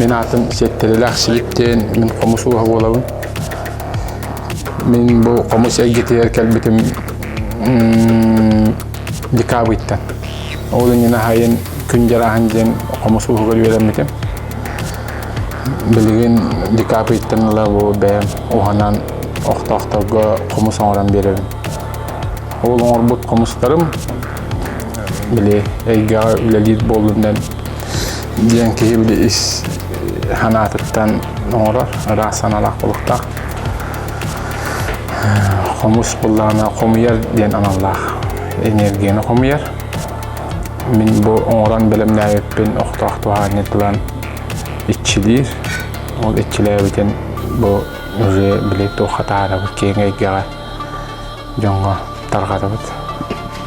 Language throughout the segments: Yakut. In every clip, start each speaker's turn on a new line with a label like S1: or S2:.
S1: Мин аатым Сиэттэрэлээх Силип диэн, мин хомус ууһа буолабын. Мин бу хомус эйгэтигэр кэлбитим декабрьтан. Ол иннинэ аһайын Күн Дьарааһын диэн хомус ууһугар үөрэммитим. Билигин декабрьтан ыла бу бэйэм уһанан охтоохторго хомус оҥорон биэрэбин. Ол оҥорбут хомустарым били эйгэҕэ үлэлиир буоллун диэн киһи били ис санаатыттан оҥорор, ыраас санаалаах буолуохтаах. Хомус буоллаҕына хомуйар диэн аналлаах энергияны хомуйар. Мин бу оҥорон бэлэмнээбиппин охтоох туһаанньытынан иччилиир. Ол иччилээбитин бу уже били туохха таһаарабыт киэҥ эйгэҕэ дьоҥҥо тарҕатабыт.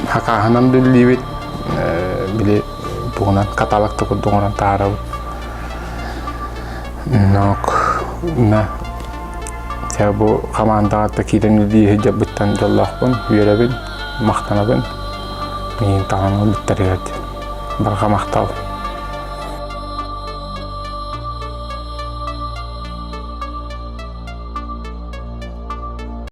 S1: Хакааһынан биллиибит, били тугунан каталог да курдук оҥорон таһаарабыт. Нок на Дьэ бу хамаандаҕа да киирэн үлэлии сылдьарбыттан дьоллоохпун, үөрэбин, махтанабын. Миигин таҕан ылбыттарыгар диэн. Барҕа махтал.